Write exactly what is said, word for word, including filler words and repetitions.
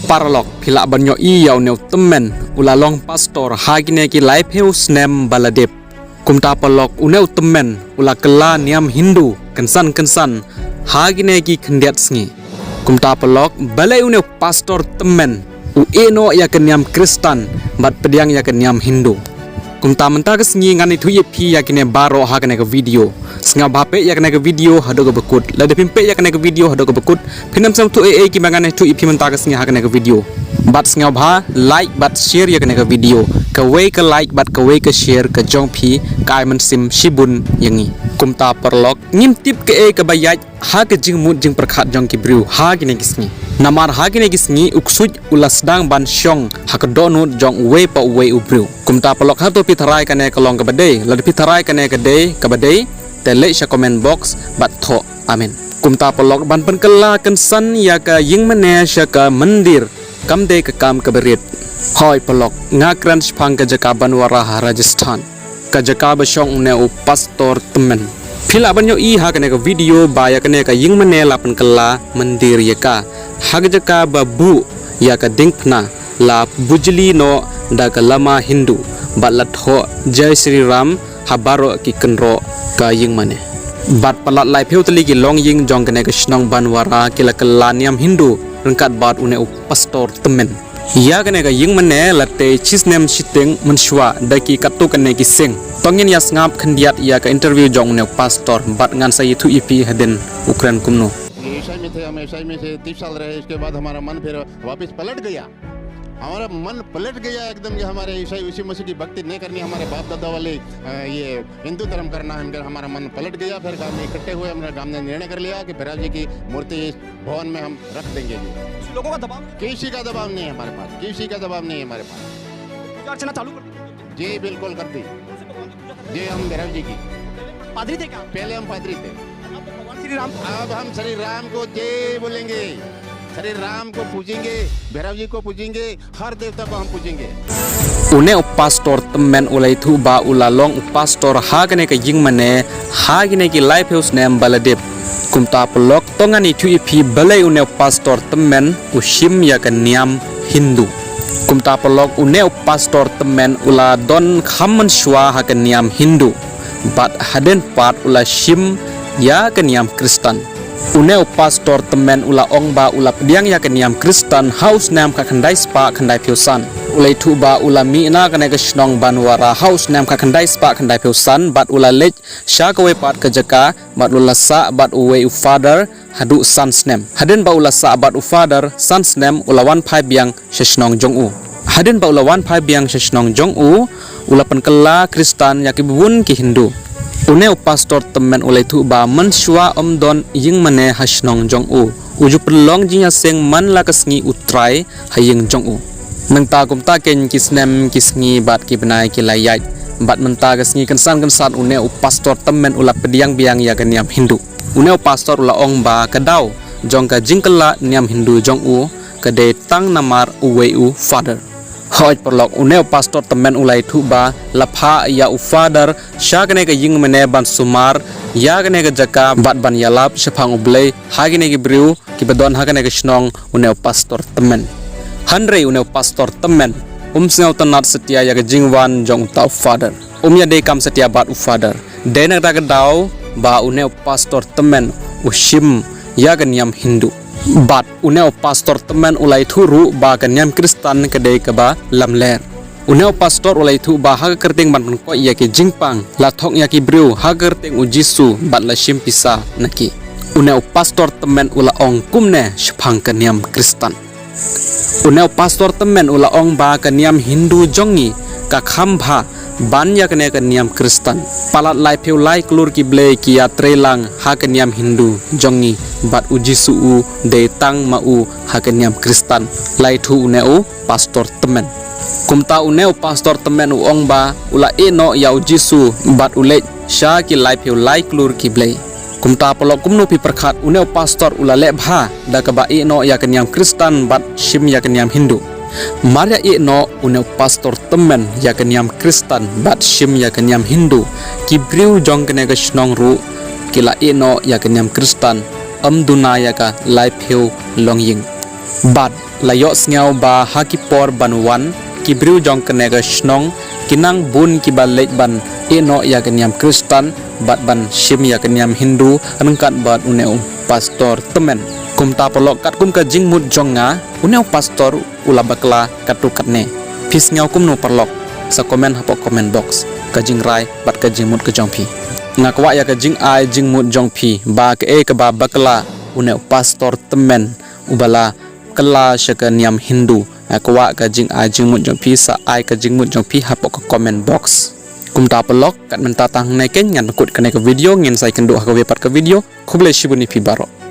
Paralok, phi lah ban ïohi ïa une u tymmen u la long pastor ha kine ki laiphew snem ba la dep. Kumta paralok, une u tymmen u la kylla niam Hindu kynsan kynsan ha kine ki khyndiat sngi. Kumta paralok, balei une u pastor tymmen u ïehnoh ïa ka niam Khristan bad pdiang ïa ka niam Hindu? Kumta mynta ka sngi ngan ïathuh ïa phi ïa kine baroh ha kane ka video. Sngewbha peit ïa kane ka video haduh kaba kut. Lada phim peit ïa kane ka video haduh kaba kut, phin ym sngewthuh ei ei kiba ngan ïathuh ïa phi mynta ka sngi ha kane ka video. Bad sngewbha like bad share ïa kane ka video. Kawei ka like bad kawei ka share ka jong phi ka ai mynsiem shibun ïa ngi. Kumta paralok, ngim tip kaei kaba ïaid ha ka jingmut jingpyrkhat jong ki briew ha kine ki sngi. Namar ha kine ki sngi u ksuid u la sdang ban shong ha ka dohnud jong uwei pa uwei u briew. Kumta paralok, hato phi tharai kane ka long kaba dei? Lada phi tharai kane ka dei kaba dei, te leit sha comment box bad thoh amen. Kumta paralok, ban pynkylla kynsan ïa ka ïingmane sha ka mandir kam dei ka kam kaba rit. Hooid paralok, nga kren shaphang ka jaka Banwara ha Rajasthan, ka jaka ba shong une u pastor tymmen. Phi lah ban ïohi ha kane ka video ba ïa kane ka ïingmane la pynkylla mandir ïa ka ha ka jaka ba buh ïa ka diengphna, la bujli noh da ka lama Hindu bad la thoh Jai Shri Ram ha baroh ki kynroh ka ïingmane. Bad palat laiphew tylli ki longïing jong kane ka shnong Banwara ki la kylla niam Hindu ryngkat bad une u pastor tymmen. Ïa kane ka ïingmane la tei shisnem shiteng mynshuwa da ki katto katne ki seng. To ngin ïa sngap khyndiat ïa ka interview jong une u pastor bad ngan sa ïathuh ïa phi hadien u kren kumno. ये ईसाई में थे, हम ईसाई में से तीस साल रहे, इसके बाद हमारा मन फिर वापस पलट गया। हमारा मन पलट गया एकदम, कि हमारे ईसाई उसी मसीह की भक्ति नहीं करनी, हमारे बाप दादा वाले, अ, ये हिंदू धर्म करना है। हमारा मन पलट गया। फिर गांव में इकट्ठे हुए, हमारे गांव ने निर्णय कर लिया कि भैरव जी की मूर्ति इस भवन में हम रख देंगे जी। किसी लोगों का दबाव नहीं? किसी का दबाव नहीं है हमारे पास, किसी का दबाव नहीं है हमारे पास। पूजा अर्चना चालू कर दी? जी, बिल्कुल कर दी। कौन से भगवान की पूजा कर रहे जी, हम भैरव जी की। थे? पादरी थे क्या आप? पहले हम पादरी थे। अब तो भगवान श्री राम को अब हम श्री राम को जय बोलेंगे, श्री राम को पूजेंगे, भैरव जी को पूजेंगे, हर देवता को हम पूजेंगे। Une u pastor tymmen u la ïathuh ba u la long u pastor ha kane ka ïingmane ha kine ki laiphew snem ba la dep. Kumta paralok, to ngan ïathuh ïa phi balei une u pastor tymmen u shim ïa ka niam Hindu. Kumta paralok, une u pastor tymmen u la don kham mynshuwa ha ka niam Hindu bad hadien pat u la shim ïa ka niam Khristan. Une u pastor tymmen u la ong ba u la pdiang ïa ka niam Khristan ha u snem khatkhyndai spah khyndaiphew san. U la ïathuh ba u la mih na kane ka shnong Banwara ha u snem khatkhyndai spah khyndaiphew san bad u la leit sha kawei pat ka jaka bad u la sah bad uwei u father haduh san snem. Hadien ba u la sah bad u father san snem, u la wan phai biang sha shnong jong u. Hadien ba u la wan phai biang sha shnong jong u, u la pynkylla Khristan ïa ki bun ki Hindu. Une u pastor tymmen u la ïathuh ba mynshuwa ym don ïingmane ha shnong jong u. U ju pynlong jingïaseng man la ka sngi u Trai ha ïing jong u. Nangta kumta keiñ ki snem ki sngi bad ki bnai ki la ïaid. Bad mynta ka sngi kynsan kynsan une u pastor tymmen u la pdiang biang ïa ka niam Hindu. Une u pastor u la ong ba ka daw jong ka jingkylla niam Hindu jong u ka dei tang namar uwei u father. Hooid paralok, une u pastor tymmen u la ïathuh ba la phah ïa u father sha kane ka ïingmane ban sumar ïa kane ka jaka bad ban ïalap shaphang U Blei ha kine ki briew kiba don ha kane ka shnong. Une u pastor tymmen. Hynrei une u pastor tymmen um sngewtynnad satia ïa ka jingwan jong uta u father. Um ïadei kam satia bad u father. Dei na kata ka daw ba une u pastor tymmen u shim ïa ka niam Hindu. Bad une u pastor tymmen u la ïathuh ruh ba ka niam Khristan ka dei kaba lamler. Une u pastor u la ïathuh ba ha ka kyrteng ban pynkoit ïa ki jingpang, la thok ïa ki briew ha ka kyrteng U Jisu bad la shim pisa na ki. Une u pastor tymmen u la ong kumne shaphang ka niam Khristan. Une u pastor tymmen u la ong ba ka niam Hindu jong ngi ka kham bha ban ïa kane ka niam Khristan. Palat laiphew lai klur ki blei ki ïatreilang ha ka niam Hindu jong ngi bad U Jisu u dei tang ma u ha ka niam Khristan, la ïathuh une u pastor tymmen. Kumta une u pastor tymmen u ong ba u la ïehnoh ïa U Jisu bad u leit sha ki laiphew lai klur ki blei. Kumta paralok, kumno phi pyrkhat, une u pastor u la leh bha da kaba ïehnoh ïa ka niam Khristan bad shim ïa ka niam Hindu? Mar ïa ïehnoh une u pastor tymmen ïa ka niam Khristan bad shim ïa ka niam Hindu, ki briew jong kane ka shnong ruh ki la ïehnoh ïa ka niam Khristan, ym duna ïa ka laiphew longïing. Bad la ïohsngew ba ha ki por ban wan, ki briew jong kane ka shnong ki nang bun kiba leit ban ïehnoh ïa ka niam Khristan bad ban shim ïa ka niam Hindu ryngkat bad une u pastor tymmen. Kumta paralok, katkum ka jingmut jong nga, une u pastor u la bakla katto katne. Phi sngew kumno paralok? Sa comment hapoh comment box ka jingrai bad ka jingmut ka jong phi. Nga kwah ïa ka jingai jingmut jong phi ba kaei kaba bakla une u pastor tymmen uba la kylla sha ka niam Hindu. Nga kwah ka jingai jingmut jong phi, sa ai ka jingmut jong phi hapoh ka comment box. Kumta paralok, kat mynta tang hangne keiñ ngan pynkut kane ka video, ngin sa ïakynduh ha kawei pat ka video. Khublei shibun ïa phi baroh.